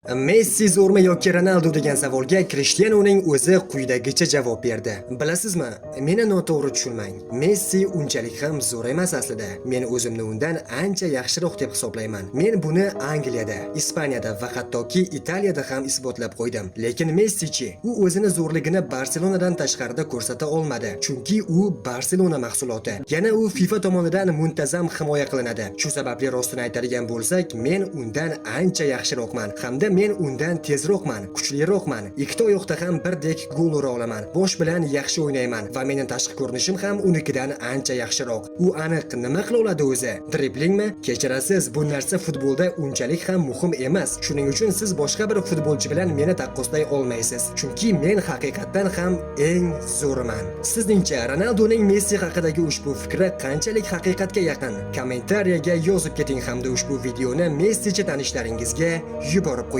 Messi zo'rmi yoki Ronaldu degan savolga Krishtianuning o'zi quyidagicha javob berdi. Bilasizmi, meni noto'g'ri tushunmang. Messi unchalik ham zo'r emas aslida. Men o'zimni undan ancha yaxshiroq deb hisoblayman. Men buni Angliyada, Ispaniyada va hattoki Italiyada ham isbotlab qo'ydim. Lekin Messichi, u o'zini zo'rligini Barselonadan tashqarida ko'rsata olmadi, chunki u Barselona mahsuloti. Yana u FIFA tomonidan muntazam himoya qilinadi. Shu sababli, rostini aytadigan bo'lsak, men undan ancha yaxshiroqman hamda men undan tezroqman, kuchliroqman. Ikkita oyoqda ham birdek gol ura olaman. Bosh bilan yaxshi o'ynayman va mening tashqi ko'rinishim ham unikidan ancha yaxshiroq. U aniq nima qila oladi o'zi? Driblingmi? Kechirasiz, bu narsa futbolda unchalik ham muhim emas. Shuning uchun siz boshqa bir futbolchi bilan meni taqqoslay olmaysiz. Chunki men haqiqatdan ham eng zo'riman. Sizningcha, Ronaldoning Messi haqidagi ushbu fikri qanchalik haqiqatga yaqin? Kommentariyaga yozib keting hamda ushbu videoni Messichi tanishlaringizga yuborib qo'ying.